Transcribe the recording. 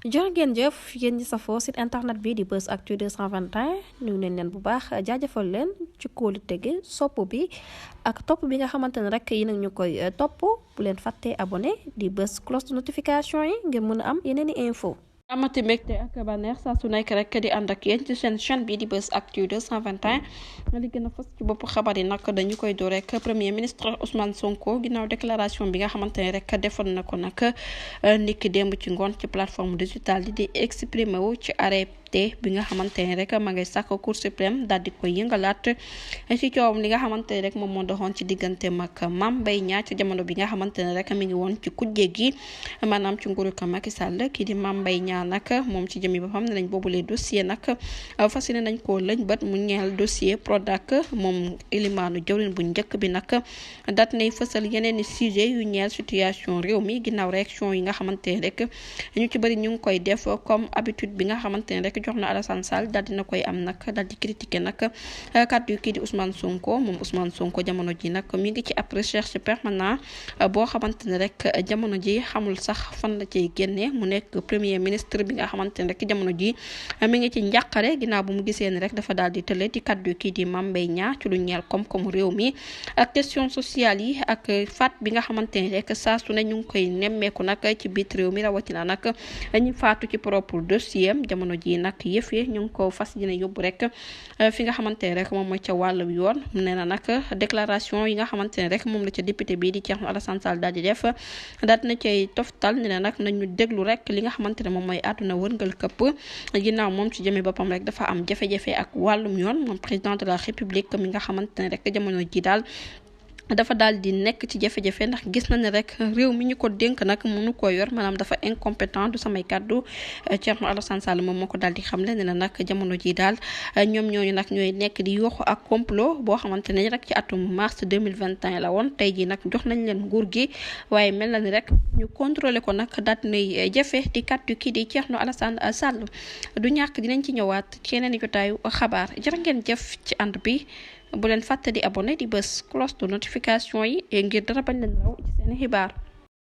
jërë ngeen jëf yéen ñi safoo site internet bi di Buzz Actu 221 nuyu nañ leen bu baax jaajëfal leen ci kóolu tege sopp bi ak topp bi nga xamante ne rek yi nag ñu koy topp bu leen fàttee abonné di bës cloche de notification yi ngir mën a am yeneen i info amati mbégte ak bànneex saa su nekk rek di ànd ak yéen ci seen chaîne bi di Buzz Actu 221 li gën a fës ci bopp xabar yi nag dañu koy door rek premier ministre Ousmane Sonko ginnaaw déclaration bi nga xamante ne rek defoon na ko nag niki démb ci ngoon ci plateforme digitale yi di exprimer wu ci arrêté bi nga xamante ne rek ma ngay sàkk Cour suprême daal di koy yëngalaat ci coowam li nga xamante ne rek moom moo doxoon ci digganteem ak Mame Mbaye Niang ci jamono bi nga xamante ne rek mi ngi woon ci kujje gi maanaam ci nguuru ko Macky Sall kii di Mame Mbaye Niang nag moom ci jëmi boppam ne nañ boobulee dossier nag fas yéene nañ koo lëñ bët mu ñeel dossier Prodac moom ilimaanu jawrin bu njëkk bi nag daat nay fësal yeneen i sujet yu ñeel situation réew mi ginnaaw réaction yi nga xamante ne rek ñu ci bëri ñu ngi koy def comme habitude bi nga xamante ne rek jox na Alassane Sall daal dina koy am nag daal di critiquer nag kàddu yu kii di Ousmane Sonko moom Ousmane Sonko jamono ji nag mi ngi ci ab recherche permanent boo xamante ne rek jamono ji xamul sax fan la cay génnee mu nekk premier ministre bi nga xamante ne rek jamono ji mi ngi ci njàqare ginnaaw bu mu gisee ni rek dafa daal di tële ci kàddu kii di Mame Mbaye Niang ci lu ñeel koom-koomu réew mi ak question sociale yi ak faat bi nga xamante ne rek saa su ne ñu ngi koy nemmeeku nag ci biit réew mi rawatina nag ñu faatu ci propre dossier jamono ji nag yëf yi ñu ngi ko fas yéene yóbbu rek fi nga xamante ne rek moom mooy ca wàllu yoon nee na nag déclaration yi nga xamante ne rek moom la ca député bii di Thierno Alassane Sall daal di def daal dina cay toftal nee na nag nañu déglu rek li nga xamante ne moom mooy àdduna wërngal këpp ginnaaw moom ci jëmee boppam rek dafa am jafe-jafe ak wàllum yoon moom président de la république mi nga xamante ne rek jamono ji daal dafa daal di nekk ci jafe-jafe ndax gis na ne rek réew mi ñu ko dénk nag mënu ko yor maanaam dafa incompétent du samay kàddu Thierno Alassane Sall moom moo ko daal di xamle ne nag jamono ji daal ñoom ñooñu nag ñooy nekk di yooxu ak complot boo xamante ne rek ci atum mars 2021 la woon tey ji nag jox nañ leen nguur gi waaye mel na ni rek ñu contrôlé ko nag daal nay jafe di kàddu kii di Thierno Alassane Sall du ñàkk dinañ ci ñëwaat ci yeneen i jotaayu xabaar jërë ngeen jëf ci ànd bi bu leen fàtte di abonné di bës cloche de notification yi ngir dara bañ leen raw ci seen xibaar